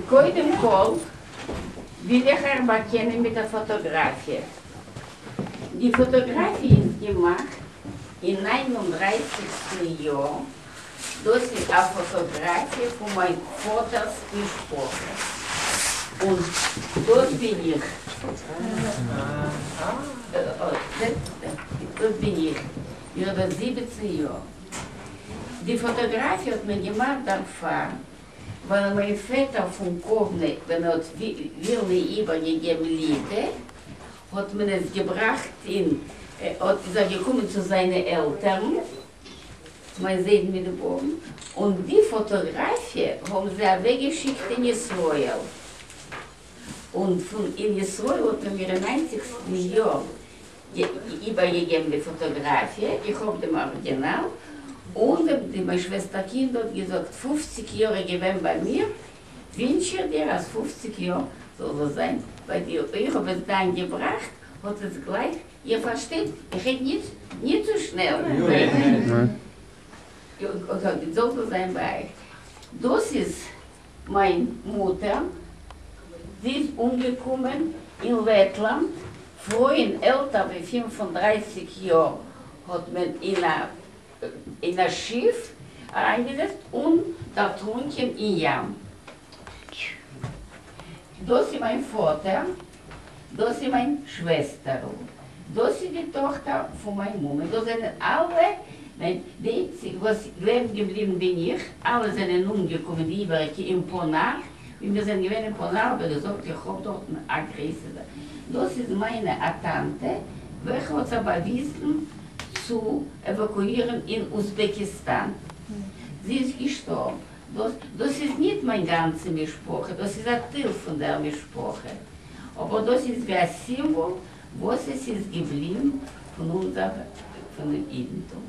קודם כל וויל איך אייך באקענען מיט א פאטאגראפיע. די פאטאגראפיע איז געמאכט אין ניין און דרייסיגסטן יאר, דאס איז א פאטאגראפיע פון מיין פאטער'ס משפחה, און דאס בין איך, דאס בין איך, איך בין 17 יאר. די פאטאגראפיע האט מען געמאכט דערפאר ווייל מיין פעטער פון קאוונע ווען ער האט ווילנע איבערגעגעבן ליטע האט מען עס געבראכט אין האט איז ער געקומען צו זיינע עלטערן צו מיין זיידן מיט די באבן און די פאטאגראפיע האבן זיי אוועקגעשיקט אין ישראל און פון אין ישראל האט מען מיר אין ניינציגסטן יאר איבערגעגעבן די פאטאגראפיע, איך האב דעם אריגינאל, און די מיין שוועסטער קינד האט געזאגט 50 יאר איז געווען ביי מיר, ווינטש איך דיר אז 50 יאר זאל דאס זיין ביי דיר, איך האב עס דאן געבראכט, האט עס גלייך, איר פארשטייט, איך רעד ניט ניט צו שנעל, זאל דאס זיין ביי אייך, דאס איז מיין מוטער, זי איז אומגעקומען אין לעטלאנד, פרויען עלטער ווי 35 יאר האט מען אין א שיף אריינגעזעצט און דערטרונקען אין ים. דאס איז מיין פאטער, דאס איז מיין שוועסטערל, דאס איז די טאכטער פון מיין מומע, דאס זענען אלע, ניין, די איינציגע וואס לעבן געבליבן בין איך, אלע זענען אומגעקומען, די איבעריגע אין פאנאר, ווי מיר זענען געווען אין פאנאר האב איך געזאגט איך האב דארטן א גרויסע זאך, דאס איז מיינע א טאנטע וועלכע האט זיך באוויזן צו עוואקואירן אין אוזבעקיסטאן, זי איז געשטארבן, דאס דאס איז ניט מיין גאנצע משפחה, דאס איז א טייל פון דער משפחה, אבער דאס איז ווי א סימבאל וואס עס איז געבליבן פון אונזער פון דעם אידנטום.